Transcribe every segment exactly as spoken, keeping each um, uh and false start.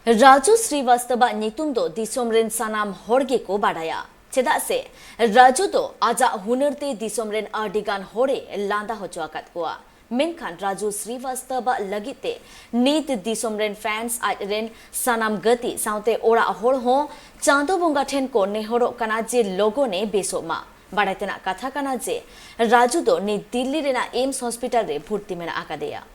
ᱨᱟᱡᱩ ᱥᱨᱤᱵᱟᱥᱛᱚᱵᱟᱜ ᱧᱩᱛᱩᱢ ᱫᱚ ᱫᱤᱥᱚᱢ ᱨᱮᱱ ᱥᱟᱱᱟᱢ ᱦᱚᱲ ᱜᱮᱠᱚ ᱵᱟᱰᱟᱭᱟ᱾ ᱪᱮᱫᱟᱜ ᱥᱮ ᱨᱟᱡᱩ ᱫᱚ ᱟᱡᱟᱜ ᱦᱩᱱᱟᱹᱨ ᱛᱮ ᱫᱤᱥᱚᱢ ᱨᱮᱱ ᱟᱹᱰᱤ ᱜᱟᱱ ᱦᱚᱲᱮ ᱞᱟᱸᱫᱟ ᱦᱚᱪᱚ ᱟᱠᱟᱫ ᱠᱚᱣᱟ᱾ ᱢᱮᱱᱠᱷᱟᱱ ᱨᱟᱡᱩ ᱥᱨᱤᱵᱟᱥᱛᱚᱵᱟᱜ ᱞᱟᱹᱜᱤᱫ ᱛᱮ ᱱᱤᱛ ᱫᱤᱥᱚᱢ ᱨᱮᱱ ᱯᱷᱮᱱᱥ, ᱟᱡ ᱨᱮᱱ ᱥᱟᱱᱟᱢ ᱜᱟᱛᱮ ᱥᱟᱶᱛᱮ ᱚᱲᱟᱜ ᱦᱚᱲ ᱦᱚᱸ ᱪᱟᱸᱫᱚ ᱵᱚᱸᱜᱟ ᱴᱷᱮᱱ ᱠᱚ ᱱᱮᱦᱚᱨᱚᱜ ᱠᱟᱱᱟ ᱡᱮ ᱞᱚᱜᱚᱱᱮ ᱵᱮᱥᱚᱜ ᱢᱟ᱾ ᱵᱟᱲᱟᱭ ᱛᱮᱱᱟᱜ ᱠᱟᱛᱷᱟ ᱠᱟᱱᱟ ᱡᱮ ᱨᱟᱡᱩ ᱫᱚ ᱱᱤᱛ ᱫᱤᱞᱞᱤ ᱨᱮᱱᱟᱜ ᱮᱢᱥ ᱦᱚᱥᱯᱤᱴᱟᱞ ᱨᱮ ᱵᱷᱩᱨᱛᱤ ᱢᱮᱱᱟᱜ ᱟᱠᱟᱫᱮᱭᱟ᱾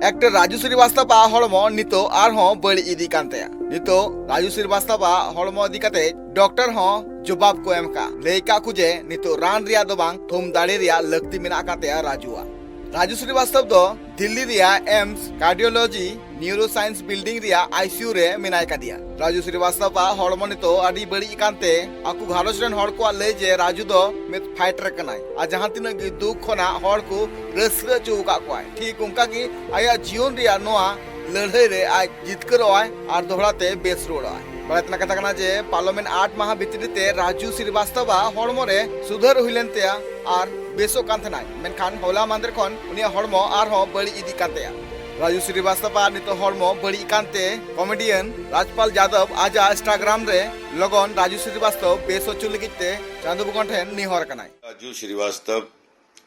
ᱮᱠᱴᱚᱨ ᱨᱟᱡᱩ ᱥᱨᱤᱵᱟᱥᱛᱚᱵ ᱟᱜ ᱦᱚᱲᱢᱚ ᱱᱤᱛᱚᱜ ᱟᱨᱦᱚᱸ ᱵᱟᱹᱲᱤᱡ ᱤᱫᱤᱜ ᱠᱟᱱ ᱛᱟᱭᱟ᱾ ᱱᱤᱛᱚᱜ ᱨᱟᱡᱩ ᱥᱨᱤᱵᱟᱥᱛᱚᱵ ᱟᱜ ᱦᱚᱲᱢᱚ ᱤᱫᱤ ᱠᱟᱛᱮ ᱰᱚᱠᱴᱚᱨ ᱦᱚᱸ ᱡᱚᱵᱟᱵ ᱠᱚ ᱮᱢ ᱠᱟᱜᱼᱟ᱾ ᱞᱟᱹᱭ ᱠᱟᱜ ᱠᱚ ᱡᱮ ᱱᱤᱛᱚᱜ ᱨᱟᱱ ᱨᱮᱭᱟᱜ ᱫᱚ ᱵᱟᱝ, ᱛᱷᱩᱢ ᱫᱟᱲᱮ ᱨᱮᱭᱟᱜ ᱞᱟᱹᱠᱛᱤ ᱢᱮᱱᱟᱜ ᱟᱠᱟᱫ ᱛᱟᱭᱟ ᱨᱟᱡᱩᱣᱟᱜ᱾ ᱨᱟᱡᱩ ᱥᱨᱤᱵᱟᱥᱛᱚᱵ ᱫᱚ ᱫᱤᱞᱞᱤ ᱨᱮᱭᱟᱜ ᱮᱢᱥ ᱠᱟᱨᱰᱤᱭᱳᱞᱚᱡᱤ ᱱᱤᱭᱩᱨᱳᱥᱟᱭᱮᱱᱥ ᱵᱤᱞᱰᱤᱝ ᱨᱮᱭᱟᱜ ᱟᱭᱥᱤᱭᱩ ᱨᱮ ᱢᱮᱱᱟᱭ ᱠᱟᱫᱮᱭᱟ᱾ ᱨᱟᱡᱩ ᱥᱨᱤᱵᱟᱥᱛᱚᱵ ᱟᱜ ᱦᱚᱲᱢᱚ ᱱᱤᱛᱚᱜ ᱟᱹᱰᱤ ᱵᱟᱹᱲᱤᱡ ᱟᱠᱟᱱ ᱛᱮ ᱟᱠᱚ ᱜᱷᱟᱨᱚᱸᱡᱽ ᱨᱮᱱ ᱦᱚᱲ ᱠᱚᱣᱟᱜ ᱞᱟᱹᱭ ᱡᱮ ᱨᱟᱡᱩ ᱫᱚ ᱢᱤᱫ ᱯᱷᱟᱭᱴᱟᱨ ᱠᱟᱱᱟᱭ ᱟᱨ ᱡᱟᱦᱟᱸ ᱛᱤᱱᱟᱹᱜ ᱜᱮ ᱫᱩᱠ ᱠᱷᱚᱱᱟᱜ ᱦᱚᱲ ᱠᱚ ᱨᱟᱹᱥᱠᱟᱹ ᱦᱚᱪᱚ ᱟᱠᱟᱫ ᱠᱚᱣᱟᱭ, ᱴᱷᱤᱠ ᱚᱱᱠᱟ ᱜᱮ ᱟᱭᱟᱜ ᱡᱤᱭᱚᱱ ᱨᱮᱭᱟᱜ ᱱᱚᱣᱟ ᱞᱟᱹᱲᱦᱟᱹᱭ ᱨᱮ ᱟᱡ ᱡᱤᱛᱠᱟᱹᱨᱚᱜ ᱟᱭ ᱟᱨ ᱫᱚᱦᱲᱟ ᱛᱮ ᱵᱮᱥ ᱨᱩᱣᱟᱹᱲᱚᱜ ᱟᱭ᱾ ᱵᱟᱲᱟᱭ ᱛᱮᱱᱟᱜ ᱠᱟᱛᱷᱟ ᱠᱟᱱᱟ ᱡᱮ ᱯᱟᱨᱞᱟᱢᱮᱱᱴ ᱟᱴ ᱢᱟᱦᱟ ᱵᱷᱤᱛᱨᱤ ᱛᱮ ᱨᱟᱡᱩ ᱥᱨᱤᱵᱟᱥᱛᱚᱵ ᱟᱜ ᱦᱚᱲᱢᱚ ᱨᱮ ᱥᱩᱫᱷᱟᱹᱨ ᱦᱩᱭ ᱞᱮᱱ ᱛᱟᱭᱟ ᱟᱨ ᱵᱮᱥᱚᱜ ᱠᱟᱱ ᱛᱟᱦᱮᱱᱟᱭ, ᱢᱮᱱᱠᱷᱟᱱ ᱦᱚᱞᱟ ᱢᱟᱦᱫᱮᱨ ᱠᱷᱚᱱ ᱩᱱᱤᱭᱟᱜ ᱦᱚᱲᱢᱚ ᱟᱨᱦᱚᱸ ᱵᱟᱹᱲᱤᱡ ᱤᱫᱤᱜ ᱠᱟᱱ ᱛᱟᱭᱟ᱾ ᱨᱟᱡᱩ ᱥᱨᱤᱵᱟᱥᱛᱚᱵ ᱟᱜ ᱱᱤᱛᱚᱜ ᱦᱚᱲᱢᱚ ᱵᱟᱹᱲᱤᱡ ᱠᱟᱱᱛᱮ ᱠᱚᱢᱮᱰᱤᱭᱟᱱ ᱨᱟᱡᱽᱯᱟᱞ ᱡᱟᱫᱚᱵ ᱟᱡᱟᱜ ᱤᱱᱥᱴᱟᱜᱨᱟᱢ ᱨᱮ ᱞᱚᱜᱚᱱ ᱨᱟᱡᱩ ᱥᱨᱤᱵᱟᱥᱛᱚᱵ ᱵᱮᱥ ᱦᱚᱪᱚ ᱞᱟᱹᱜᱤᱫ ᱛᱮ ᱪᱟᱸᱫᱚ ᱵᱚᱸᱜᱟ ᱴᱷᱮᱱ ᱱᱮᱦᱚᱨ ᱠᱟᱱᱟᱭ᱾ राजू श्रीवास्तव,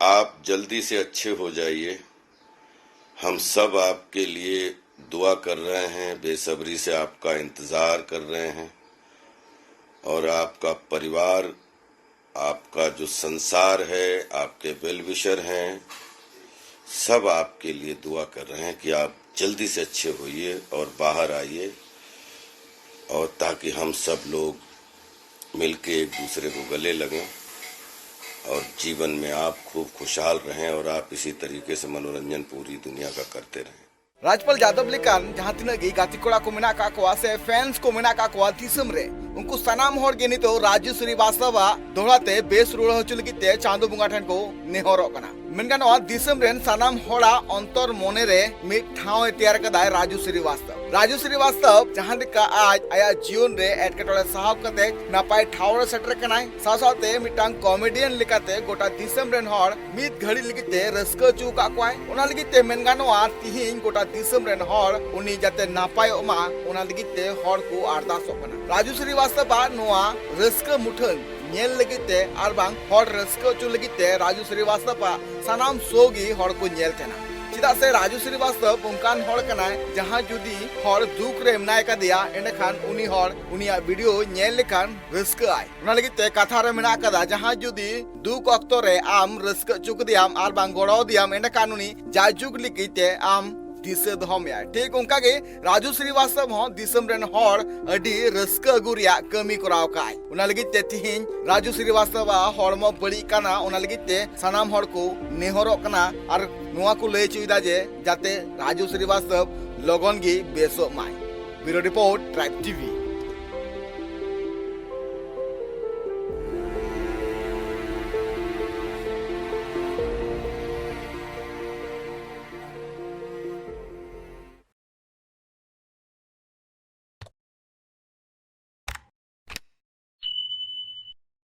आप जल्दी से अच्छे हो जाइए। हम सब आपके लिए दुआ कर रहे हैं, बेसब्री से आपका इंतज़ार कर रहे हैं, और आपका परिवार, आपका जो संसार है, आपके वेल विशर हैं, सब आपके लिए दुआ कर रहे हैं कि आप जल्दी से अच्छे होइए और बाहर आइए, और ताकि हम सब लोग मिलके एक दूसरे को गले लगें और जीवन में आप खूब खुशहाल रहें और आप इसी तरीके से मनोरंजन पूरी दुनिया का करते रहें। ᱨᱟᱡᱽᱯᱟᱞ ᱡᱟᱫᱚᱵ ᱞᱮᱠᱟᱱ ᱡᱟᱦᱟᱸ ᱛᱤᱱᱟᱹᱜ ᱜᱮ ᱜᱟᱛᱮ ᱠᱚᱲᱟ ᱠᱚ ᱢᱮᱱᱟᱜ ᱟᱠᱟᱫ ᱠᱚᱣᱟ ᱥᱮ ᱯᱷᱮᱱᱥ ᱠᱚ ᱢᱮᱱᱟᱜ ᱟᱠᱟᱫ ᱠᱚᱣᱟ ᱫᱤᱥᱚᱢ ᱨᱮ, ᱩᱱᱠᱩ ᱥᱟᱱᱟᱢ ᱦᱚᱲ ᱜᱮ ᱱᱤᱛᱚᱜ ᱨᱟᱡᱩ ᱥᱨᱤᱵᱟᱥᱛᱚᱵ ᱟᱜ ᱫᱚᱦᱲᱟ ᱛᱮ ᱵᱮᱥ ᱨᱩᱣᱟᱹᱲ ᱦᱚᱪᱚ ᱞᱟᱹᱜᱤᱫ ᱛᱮ ᱪᱟᱸᱫᱚ ᱵᱚᱸᱜᱟ ᱴᱷᱮᱱ ᱠᱚ ᱱᱮᱦᱚᱨᱚᱜ ᱠᱟᱱᱟ᱾ ᱢᱮᱱ ᱜᱟᱱᱚᱜᱼᱟ, ᱫᱤᱥᱚᱢ ᱨᱮᱱ ᱥᱟᱱᱟᱢ ᱦᱚᱲᱟᱜ ᱚᱱᱛᱚᱨ ᱢᱚᱱᱮ ᱨᱮ ᱢᱤᱫ ᱴᱷᱟᱶ ᱮ ᱛᱮᱭᱟᱨ ᱠᱟᱫᱟᱭ ᱨᱟᱡᱩ ᱥᱨᱤᱵᱟᱥᱛᱚᱵ᱾ ᱨᱟᱡᱩ ᱥᱨᱤᱵᱟᱥᱛᱚᱵ ᱡᱟᱦᱟᱸ ᱞᱮᱠᱟ ᱟᱡ ᱟᱭᱟᱜ ᱡᱤᱭᱚᱱ ᱨᱮ ᱮᱴᱠᱮᱴᱚᱬᱮ ᱥᱟᱦᱟᱣ ᱠᱟᱛᱮ ᱱᱟᱯᱟᱭ ᱴᱷᱟᱶ ᱨᱮ ᱥᱮᱴᱮᱨ ᱟᱠᱟᱱᱟᱭ, ᱥᱟᱶ ᱥᱟᱶᱛᱮ ᱢᱤᱫᱴᱟᱝ ᱠᱚᱢᱮᱰᱤᱭᱟᱱ ᱞᱮᱠᱟᱛᱮ ᱜᱚᱴᱟ ᱫᱤᱥᱚᱢ ᱨᱮᱱ ᱦᱚᱲ ᱢᱤᱫ ᱜᱷᱟᱹᱲᱤ ᱞᱟᱹᱜᱤᱫ ᱛᱮ ᱨᱟᱹᱥᱠᱟᱹ ᱦᱚᱪᱚ ᱟᱠᱟᱫ ᱠᱚᱣᱟᱭ᱾ ᱚᱱᱟ ᱞᱟᱹᱜᱤᱫ ᱛᱮ ᱢᱮᱱ ᱜᱟᱱᱚᱜᱼᱟ, ᱛᱤᱦᱤᱧ ᱜᱚᱴᱟ ᱫᱤᱥᱚᱢ ᱨᱮᱱ ᱦᱚᱲ ᱩᱱᱤ ᱡᱟᱛᱮ ᱱᱟᱯᱟᱭᱚᱜ ᱢᱟ, ᱚᱱᱟ ᱞᱟᱹᱜᱤᱫ ᱛᱮ ᱦᱚᱲ ᱠᱚ ᱟᱨᱫᱟᱥᱚᱜ ᱠᱟᱱᱟ᱾ ᱨᱟᱡᱩ ᱥᱨᱤᱵᱟᱥᱛᱚᱵᱟᱜ ᱱᱚᱣᱟ ᱨᱟᱹᱥᱠᱟᱹ ᱢᱩᱴᱷᱟᱹᱱ ᱧᱮᱞ ᱞᱟᱹᱜᱤᱫ ᱛᱮ ᱟᱨ ᱵᱟᱝ ᱦᱚᱲ ᱨᱟᱹᱥᱠᱟᱹ ᱦᱚᱪᱚ ᱞᱟᱹᱜᱤᱫ ᱛᱮ ᱨᱟᱡᱩ ᱥᱨᱤᱵᱟᱥᱛᱚᱵᱟᱜ ᱥᱟᱱᱟᱢ ᱥᱳ ᱜᱮ ᱦᱚᱲ ᱠᱚ ᱧᱮᱞ ᱛᱟᱦᱮᱱᱟ᱾ ᱪᱮᱫᱟᱜ ᱥᱮ ᱨᱟᱡᱩ ᱥᱨᱤᱵᱟᱥᱛᱚᱵ ᱚᱱᱠᱟᱱ ᱦᱚᱲ ᱠᱟᱱᱟᱭ, ᱡᱟᱦᱟᱸ ᱡᱩᱫᱤ ᱦᱚᱲ ᱫᱩᱠ ᱨᱮ ᱢᱮᱱᱟᱭ ᱠᱟᱫᱮᱭᱟ, ᱮᱸᱰᱮᱠᱷᱟᱱ ᱩᱱᱤ ᱦᱚᱲ ᱩᱱᱤᱭᱟᱜ ᱵᱷᱤᱰᱤᱭᱳ ᱧᱮᱞ ᱞᱮᱠᱷᱟᱱ ᱨᱟᱹᱥᱠᱟᱹᱜ ᱟᱭ᱾ ᱚᱱᱟ ᱞᱟᱹᱜᱤᱫ ᱛᱮ ᱠᱟᱛᱷᱟ ᱨᱮ ᱢᱮᱱᱟᱜ ᱟᱠᱟᱫᱟ, ᱡᱟᱦᱟᱸ ᱡᱩᱫᱤ ᱫᱩᱠ ᱚᱠᱛᱚ ᱨᱮ ᱟᱢ ᱨᱟᱹᱥᱠᱟᱹ ᱦᱚᱪᱚ ᱠᱮᱫᱮᱭᱟᱢ ᱟᱨ ᱵᱟᱝ ᱜᱚᱲᱚ ᱟᱫᱮᱭᱟᱢ, ᱮᱸᱰᱮᱠᱷᱟᱱ ᱩᱱᱤ ᱡᱟᱭᱡᱩᱜᱽ ᱞᱟᱹᱜᱤᱫ ᱛᱮ ᱟᱢ ᱫᱤᱥᱟᱹ ᱫᱚᱦᱚ ᱢᱮᱭᱟᱭ᱾ ᱴᱷᱤᱠ ᱚᱱᱠᱟ ᱜᱮ ᱨᱟᱡᱩ ᱥᱨᱤᱵᱟᱥᱛᱚᱵ ᱦᱚᱸ ᱫᱤᱥᱚᱢ ᱨᱮᱱ ᱦᱚᱲ ᱟᱹᱰᱤ ᱨᱟᱹᱥᱠᱟᱹ ᱟᱹᱜᱩ ᱨᱮᱭᱟᱜ ᱠᱟᱹᱢᱤ ᱠᱚᱨᱟᱣ ᱠᱟᱜᱼᱟᱭ᱾ ᱚᱱᱟ ᱞᱟᱹᱜᱤᱫ ᱛᱮ ᱛᱤᱦᱤᱧ ᱨᱟᱡᱩ ᱥᱨᱤᱵᱟᱥᱛᱚᱵ ᱟᱜ ᱦᱚᱲᱢᱚ ᱵᱟᱹᱲᱤᱡ ᱠᱟᱱᱟ, ᱚᱱᱟ ᱞᱟᱹᱜᱤᱫ ᱛᱮ ᱥᱟᱱᱟᱢ ᱦᱚᱲ ᱠᱚ ᱱᱮᱦᱚᱨᱚᱜ ᱠᱟᱱᱟ ᱟᱨ ᱱᱚᱣᱟ ᱠᱚ ᱞᱟᱹᱭ ᱦᱚᱪᱚᱭᱮᱫᱟ ᱡᱮ ᱡᱟᱛᱮ ᱨᱟᱡᱩ ᱥᱨᱤᱵᱟᱥᱛᱚᱵ ᱞᱚᱜᱚᱱ ᱜᱮ ᱵᱮᱥᱚᱜ ᱢᱟᱭ᱾ ᱵᱤᱭᱩᱨᱳ ᱨᱤᱯᱳᱨᱴ, ᱴᱨᱟᱭᱤᱵᱽ ᱴᱤᱵᱷᱤ᱾